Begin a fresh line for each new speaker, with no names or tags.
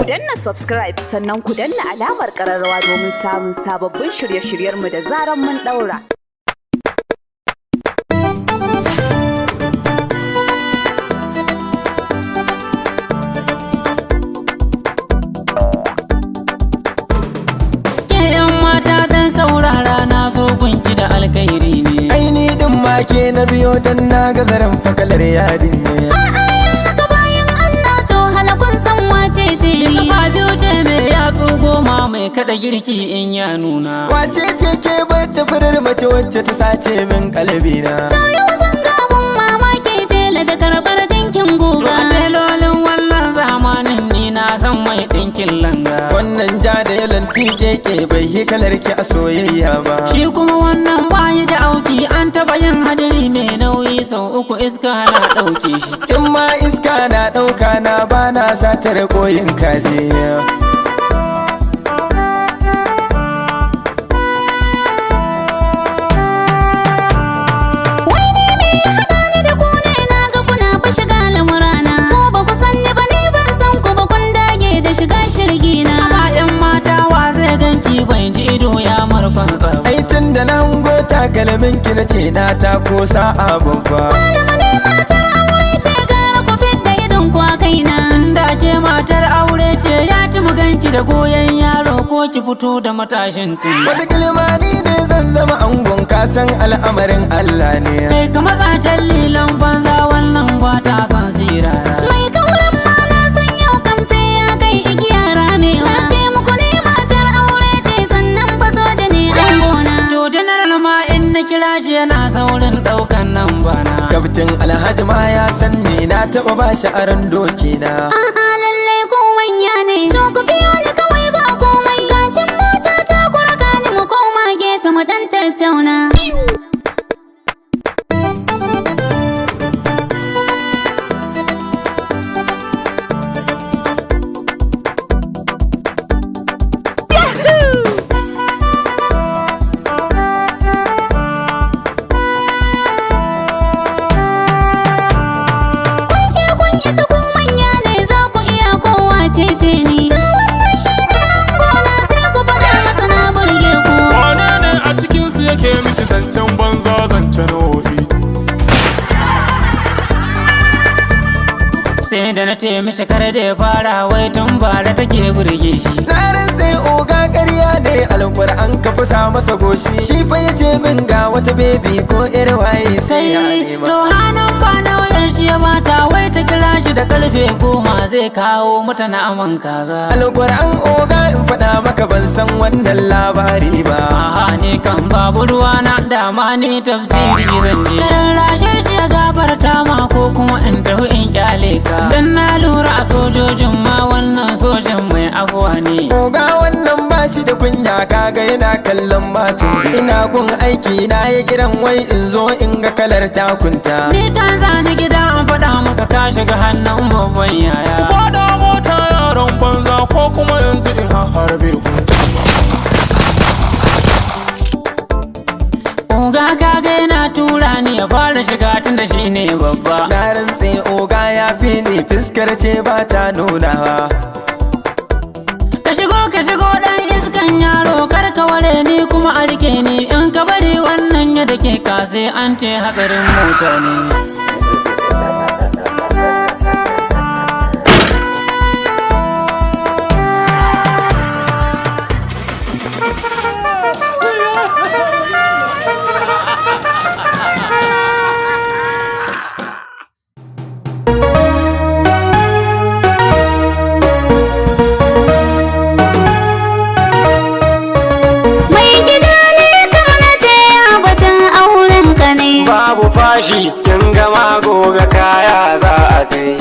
Ku danna subscribe, sannan ku danna alamar ƙararrawa domin samun sababbin shirye-shiryenmu da zaran mun ɗaura.
Ke yan mata, dan saurara, na zo gunki da alkhairi ne.
Aini din ma ke na biyo, dan na ga zaren fakalar yadin ne.
Haka bayan Allah, to halakun san wace ce
Ni
ni.
kafa biyu ce mai yatsu 10, mai kada girki in ya nuna.
Wace ce ke bata farar mace wacce ta sace min kalbina?
To yau zan ga abun mamaki, tela da karɓar dinkin
To
guga.
a telolin wannan zamanin, ni na san mai ɗinkin langa.
Wannan ja da yalan keke bai yi kalar ki a soyayya ba.
Shi kuma wannan bayi da auki, an taɓa yin hadiri mai nauyi sau 3, iska na ɗauke shi.
In ma iska na ɗauka na, ba na satar koyin kaje.
Wai ni me ya haɗa ni da ku ne? Na ga kuna fa shiga lamurana. Ko ba ku san ni ba, ni ban san ku ba, kun dage da shiga shirgina.
Amma yan mata, wa zai ganki bai ji ido ya marfan tsaba.
Ai tun da na hango takalmin ki na ce na tako sa'a babba.
Malama ne, matar aure ce, gara ku fidda idon ku a kaina.
Da ke matar aure ce, ya ci mu ganki da goyon yaro ko ki fito da matashin tun.
Wata kalma, ni ne zan zama angon, kasan al'amarin Allah ne.
Kai ka matsacen lilan banza, wannan ba ta son sirara.
Mai kauran ma na san yau kam sai ya kai igiya ramewa. Na ce muku ne matar aure ce, sannan fa soja ne an gona.
To general ma in na kira shi yana saurin ɗaukan nan bana.
Kaftin Alhaji ma ya san ni, na taɓa ba shi aron doki na.
A'a, lallai ko manya ne. To ku biyo ni kawai, ba komai. Gacin mota ta, ku raka ni mu koma gefe mu dan tattauna. Kun ce kun isa, ku manya ne, za ku iya kowa cece ni. To wannan shi ne angona, sai ku faɗa masa na burge ku.
Wane ne a cikinsu yake miki zancen banza, zancen wofi?
Sai da na ce mishi kar da ya fara, wai tun bara take burge shi.
Na rantse oga ƙarya ne, alƙur'an ka fusa masa goshi. Shi fa ya ce min ga wata baby ko ƴar waye sai ya
Sai
nema.
to hannun ba nauyin shi ya bata, wai ta kira shi da karfe 10 zai kawo mata naman kaza.
Alƙur'an oga, in faɗa maka ban san wannan labari ba.
A'a, ni kan babu ruwa na, dama ni tafsiri zan je. Karan rashe shi ya gafarta ma, ko kuma in tafi in kyale ka. Dan na lura a sojojin ma wannan sojan mai abuwa ne.
Oga wannan ba shi da kunya, kaga yana kallon matu. Ina gun aiki na yi kiran wai in zo in ga kalar takunta.
Ni kan zani gida an faɗa masa ka shiga hannun babban yaya.
Ku faɗa mota yaran banza, ko kuma yanzu in harbe ku.
Oga kaga yana tura ni, ya fara shiga tun da shi ne babba.
Na rantse oga ya fi ni, fuskar ce ba ta nunawa.
Ka shigo, ka shigo, dan iskan yaro, kar ka ware ni kuma a rike ni. In ka bari wannan ya dake ka, sai an ce hatsarin mota ne.
Mai gida, ne kam na ce ya batun auren ka ne.
Babu fashi, kin gama, gobe kaya za a kai.